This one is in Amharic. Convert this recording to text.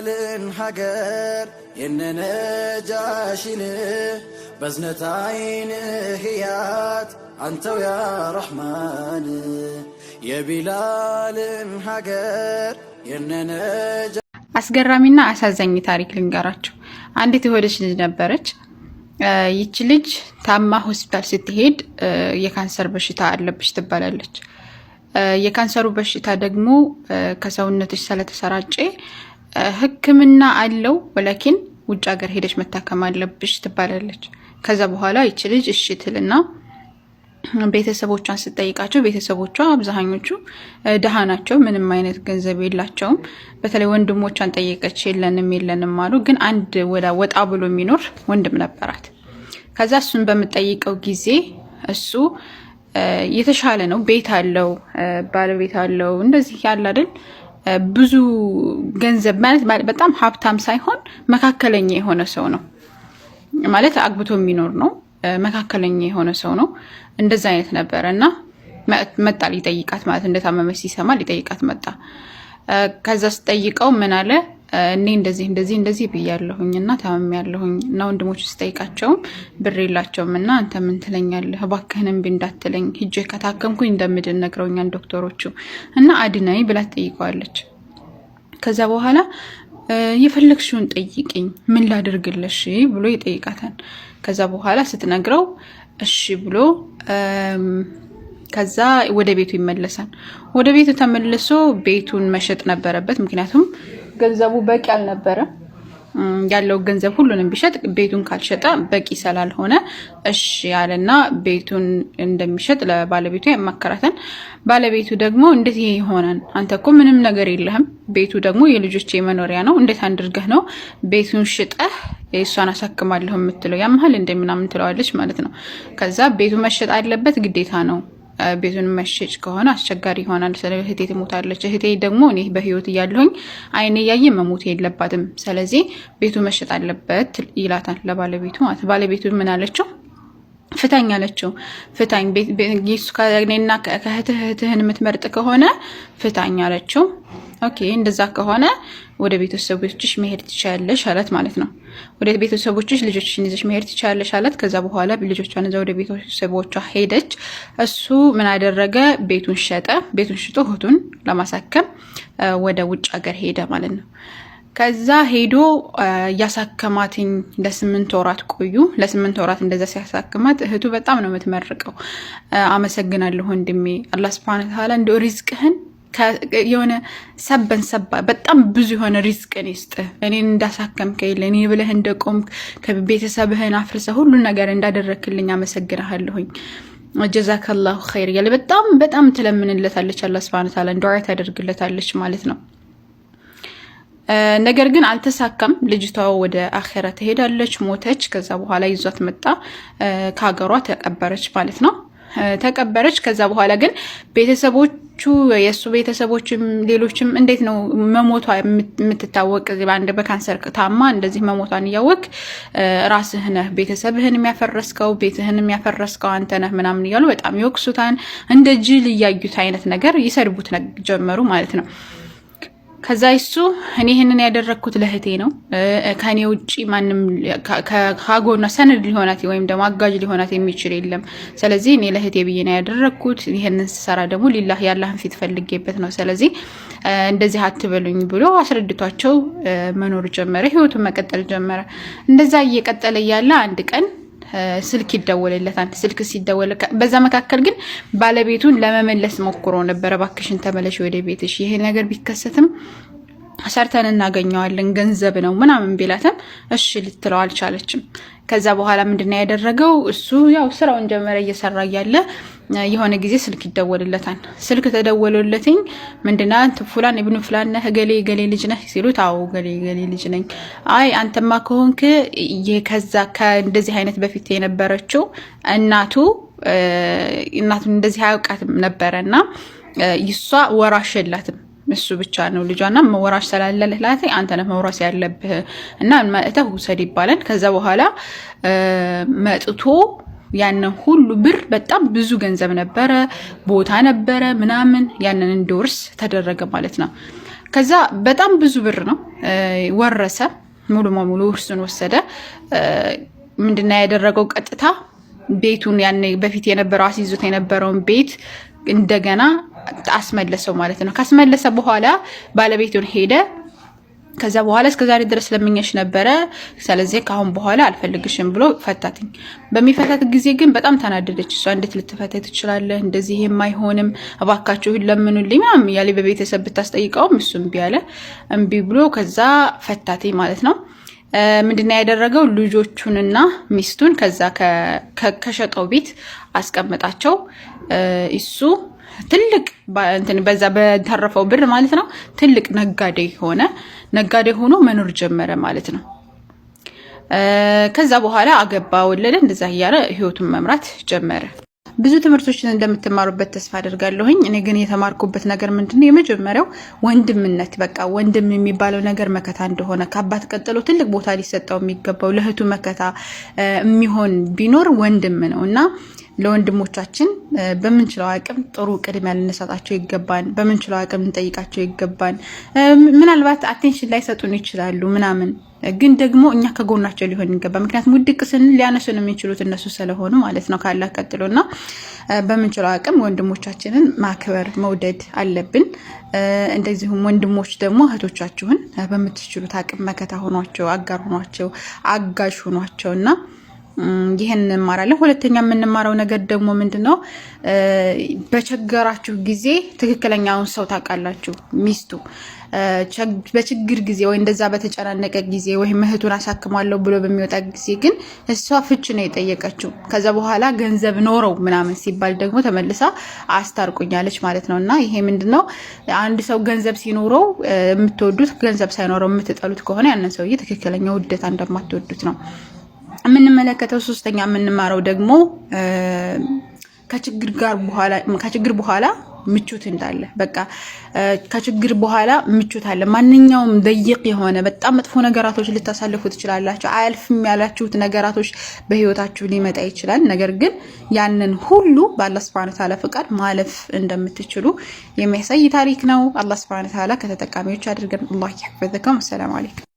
የቢላልን ሀገር የነነጃሽን በዝነት አይንህ እያት አንተው ያ ረሕማን የቢላልን ሀገር የነነጃ አስገራሚና አሳዛኝ ታሪክ ልንገራችሁ። አንዲት የሆነች ልጅ ነበረች። ይቺ ልጅ ታማ ሆስፒታል ስትሄድ የካንሰር በሽታ አለብሽ ትባላለች። የካንሰሩ በሽታ ደግሞ ከሰውነትሽ ስለተሰራጨ ሕክምና አለው ወላኪን ውጭ ሀገር ሄደች መታከም አለብሽ ትባላለች። ከዛ በኋላ ይቺ ልጅ እሺ ትልና ቤተሰቦቿን ስትጠይቃቸው ቤተሰቦቿ አብዛኞቹ ድሃ ናቸው፣ ምንም አይነት ገንዘብ የላቸውም። በተለይ ወንድሞቿን ጠየቀች፣ የለንም የለንም አሉ። ግን አንድ ወጣ ብሎ የሚኖር ወንድም ነበራት። ከዛ እሱን በምጠይቀው ጊዜ እሱ የተሻለ ነው፣ ቤት አለው፣ ባለቤት አለው፣ እንደዚህ ያለ አይደል ብዙ ገንዘብ ማለት በጣም ሀብታም ሳይሆን መካከለኛ የሆነ ሰው ነው ማለት አግብቶ የሚኖር ነው። መካከለኛ የሆነ ሰው ነው። እንደዛ አይነት ነበረ እና መጣ ሊጠይቃት ማለት እንደታመመች ሲሰማ ሊጠይቃት መጣ። ከዛ ስጠይቀው ምን አለ፣ እኔ እንደዚህ እንደዚህ እንደዚህ ብያለሁኝ እና ታምሜያለሁኝ እና ወንድሞች ስጠይቃቸውም ብር የላቸውም እና አንተ ምን ትለኛለህ? እባክህን እምቢ እንዳትለኝ ሂጄ ከታከምኩኝ እንደምድን ነግረውኛል ዶክተሮቹ እና አድናኝ ብላ ትጠይቀዋለች። ከዛ በኋላ የፈለግሽውን ጠይቅኝ ምን ላድርግልሽ ብሎ ይጠይቃታል። ከዛ በኋላ ስትነግረው እሺ ብሎ ከዛ ወደ ቤቱ ይመለሳል። ወደ ቤቱ ተመልሶ ቤቱን መሸጥ ነበረበት። ምክንያቱም ገንዘቡ በቂ አልነበረም። ያለው ገንዘብ ሁሉንም ቢሸጥ ቤቱን ካልሸጠ በቂ ስላልሆነ እሺ ያለና ቤቱን እንደሚሸጥ ለባለቤቱ ያማከራታል። ባለቤቱ ደግሞ እንዴት ይሄ ይሆናል? አንተ እኮ ምንም ነገር የለህም፣ ቤቱ ደግሞ የልጆቼ መኖሪያ ነው። እንዴት አድርገህ ነው ቤቱን ሽጠህ የእሷን አሳክማለሁ የምትለው? ያመሃል እንደ ምናምን ትለዋለች ማለት ነው። ከዛ ቤቱ መሸጥ አለበት ግዴታ ነው። ቤቱን መሸጭ ከሆነ አስቸጋሪ ይሆናል። ስለ እህቴ ትሞታለች። እህቴ ደግሞ እኔ በህይወት እያለሁኝ አይኔ እያየ መሞት የለባትም። ስለዚህ ቤቱ መሸጥ አለበት ይላታል ለባለቤቱ ማለት። ባለቤቱ ምን አለችው? ፍታኝ አለችው። ፍታኝ ከእኔና ከእህትህ እህትህን የምትመርጥ ከሆነ ፍታኝ አለችው። Okay እንደዛ ከሆነ ወደ ቤተሰቦችሽ መሄድ ትችያለሽ አላት ማለት ነው። ወደ ቤተሰቦችሽ ልጆችሽን ይዘሽ መሄድ ትችያለሽ አላት። ከዛ በኋላ ልጆቿን ይዛ ወደ ቤተሰቦቿ ሄደች። እሱ ምን አደረገ? ቤቱን ሸጠ። ቤቱን ሽጦ እህቱን ለማሳከም ወደ ውጭ ሀገር ሄደ ማለት ነው። ከዛ ሄዶ እያሳከማትኝ ለ8 ወራት ቆዩ። ለ8 ወራት እንደዛ ሲያሳክማት እህቱ በጣም ነው የምትመርቀው። አመሰግናለሁ ወንድሜ፣ አላህ ሱብሃነሁ ወተዓላ እንደው ሪዝቅህን የሆነ ሰበን ሰባ በጣም ብዙ የሆነ ሪዝቅን ይስጥህ። እኔን እንዳሳከምከኝ ለእኔ ብለህ እንደቆምክ ከቤተሰብህን አፍርሰህ ሁሉን ነገር እንዳደረክልኝ አመሰግናለሁኝ። ጀዛከላሁ ኸይር እያለ በጣም በጣም ትለምንለታለች። አላህ ሱብሃነሁ ወተዓላ ዱዓ ታደርግለታለች ማለት ነው። ነገር ግን አልተሳካም። ልጅቷ ወደ አኼራ ትሄዳለች፣ ሞተች። ከዛ በኋላ ይዟት መጣ፣ ከሀገሯ ተቀበረች ማለት ነው። ተቀበረች። ከዛ በኋላ ግን ቤተሰቦቹ የእሱ ቤተሰቦችም ሌሎችም እንዴት ነው መሞቷ የምትታወቅ? በአንድ በካንሰር ታማ እንደዚህ መሞቷን እያወቅ ራስህ ነህ ቤተሰብህን የሚያፈረስከው ቤትህን የሚያፈረስከው አንተ ነህ ምናምን እያሉ በጣም ይወቅሱታን። እንደ ጅል እያዩት አይነት ነገር ይሰድቡት ጀመሩ ማለት ነው። ከዛ እሱ እኔ ይህንን ያደረግኩት ለእህቴ ነው። ከእኔ ውጭ ማንም ከጎኗ ሰነድ ሊሆናት ወይም ደግሞ አጋዥ ሊሆናት የሚችል የለም። ስለዚህ እኔ ለእህቴ ብዬ ነው ያደረግኩት። ይህንን ስሰራ ደግሞ ሊላህ ያላህን ፊት ፈልጌበት ነው። ስለዚህ እንደዚህ አትበሉኝ ብሎ አስረድቷቸው መኖር ጀመረ። ህይወቱን መቀጠል ጀመረ። እንደዛ እየቀጠለ እያለ አንድ ቀን ስልክ ይደወልለታል። ስልክ ሲደወል በዛ መካከል ግን ባለቤቱን ለመመለስ ሞክሮ ነበረ። እባክሽን ተመለሽ ወደ ቤትሽ፣ ይሄ ነገር ቢከሰትም ሰርተን እናገኘዋለን ገንዘብ ነው ምናምን ቢላትም እሺ ልትለው አልቻለችም። ከዛ በኋላ ምንድነው ያደረገው? እሱ ያው ስራውን ጀመረ። እየሰራ እያለ የሆነ ጊዜ ስልክ ይደወልለታል። ስልክ ተደወለለትኝ ምንድነው አንተ ፉላን ኢብኑ ፉላን ነህ እገሌ እገሌ ልጅ ነህ ሲሉት፣ አዎ እገሌ እገሌ ልጅ ነኝ። አይ አንተማ ከሆንክ ከዛ ከእንደዚህ አይነት በፊት የነበረችው እናቱ እናቱን እንደዚህ አያውቃትም ነበረና ይሷ ወራሽ የላትም እሱ ብቻ ነው ልጇና መወራሽ ስላለላት አንተ ነህ መውረስ ያለብህ እና መጥተህ ውሰድ ይባላል። ከዛ በኋላ መጥቶ ያንን ሁሉ ብር በጣም ብዙ ገንዘብ ነበረ፣ ቦታ ነበረ ምናምን ያንን እንዲወርስ ተደረገ ማለት ነው። ከዛ በጣም ብዙ ብር ነው። ወረሰ፣ ሙሉ በሙሉ ውርሱን ወሰደ። ምንድነው ያደረገው? ቀጥታ ቤቱን ያኔ በፊት የነበረው አስይዞት የነበረውን ቤት እንደገና አስመለሰው ማለት ነው። ካስመለሰ በኋላ ባለቤቱን ሄደ። ከዛ በኋላ እስከ ዛሬ ድረስ ለምኜሽ ነበረ፣ ስለዚህ ከአሁን በኋላ አልፈልግሽም ብሎ ፈታትኝ። በሚፈታት ጊዜ ግን በጣም ተናደደች። እሷ እንዴት ልትፈታ ትችላለህ? እንደዚህ የማይሆንም እባካችሁ ለምኑልኝ ምናምን እያለ በቤተሰብ ብታስጠይቀውም እሱ እምቢ አለ። እምቢ ብሎ ከዛ ፈታትኝ ማለት ነው። ምንድነው ያደረገው? ልጆቹንና ሚስቱን ከዛ ከሸጠው ቤት አስቀምጣቸው። እሱ ትልቅ በዛ በተረፈው ብር ማለት ነው ትልቅ ነጋዴ ሆነ። ነጋዴ ሆኖ መኖር ጀመረ ማለት ነው። ከዛ በኋላ አገባ፣ ወለደ፣ እንደዛ እያለ ህይወቱን መምራት ጀመረ። ብዙ ትምህርቶችን እንደምትማሩበት ተስፋ አደርጋለሁኝ። እኔ ግን የተማርኩበት ነገር ምንድነው? የመጀመሪያው ወንድምነት፣ በቃ ወንድም የሚባለው ነገር መከታ እንደሆነ፣ ከአባት ቀጥሎ ትልቅ ቦታ ሊሰጠው የሚገባው ለእህቱ መከታ የሚሆን ቢኖር ወንድም ነው። እና ለወንድሞቻችን በምንችለው አቅም ጥሩ ቅድሚያ ልንሰጣቸው ይገባን። በምንችለው አቅም ልንጠይቃቸው ይገባን። ምናልባት attention ላይሰጡን ይችላሉ ምናምን፣ ግን ደግሞ እኛ ከጎናቸው ሊሆን ይገባል። ምክንያቱም ውድቅ ስንል ሊያነሱን የሚችሉት እነሱ ስለሆኑ ማለት ነው ካላህ ቀጥሎ። እና በምንችለው አቅም ወንድሞቻችንን ማክበር መውደድ አለብን። እንደዚሁም ወንድሞች ደግሞ እህቶቻችሁን በምትችሉት አቅም መከታ ሆኗቸው፣ አጋር ሆኗቸው፣ አጋዥ ሆኗቸው። እና ይህን እንማራለን። ሁለተኛ የምንማረው ነገር ደግሞ ምንድን ነው? በቸገራችሁ ጊዜ ትክክለኛውን ሰው ታውቃላችሁ። ሚስቱ በችግር ጊዜ ወይ እንደዛ በተጨናነቀ ጊዜ ወይም እህቱን አሳክማለሁ ብሎ በሚወጣ ጊዜ ግን እሷ ፍች ነው የጠየቀችው። ከዛ በኋላ ገንዘብ ኖረው ምናምን ሲባል ደግሞ ተመልሳ አስታርቁኛለች ማለት ነው። እና ይሄ ምንድን ነው? አንድ ሰው ገንዘብ ሲኖረው የምትወዱት፣ ገንዘብ ሳይኖረው የምትጠሉት ከሆነ ያንን ሰውዬ ትክክለኛ ውደታ እንደማትወዱት ነው የምንመለከተው። ሶስተኛ የምንማረው ደግሞ ከችግር በኋላ ምቾት እንዳለ፣ በቃ ከችግር በኋላ ምቾት አለ። ማንኛውም ደይቅ የሆነ በጣም መጥፎ ነገራቶች ልታሳልፉ ትችላላችሁ። አያልፍም ያላችሁት ነገራቶች በህይወታችሁ ሊመጣ ይችላል። ነገር ግን ያንን ሁሉ በአላህ سبحانه وتعالى ፍቃድ ማለፍ እንደምትችሉ የሚያሳይ ታሪክ ነው። አላህ سبحانه وتعالى ከተጠቃሚዎች አድርገን። አላህ يحفظكم። السلام عليكم።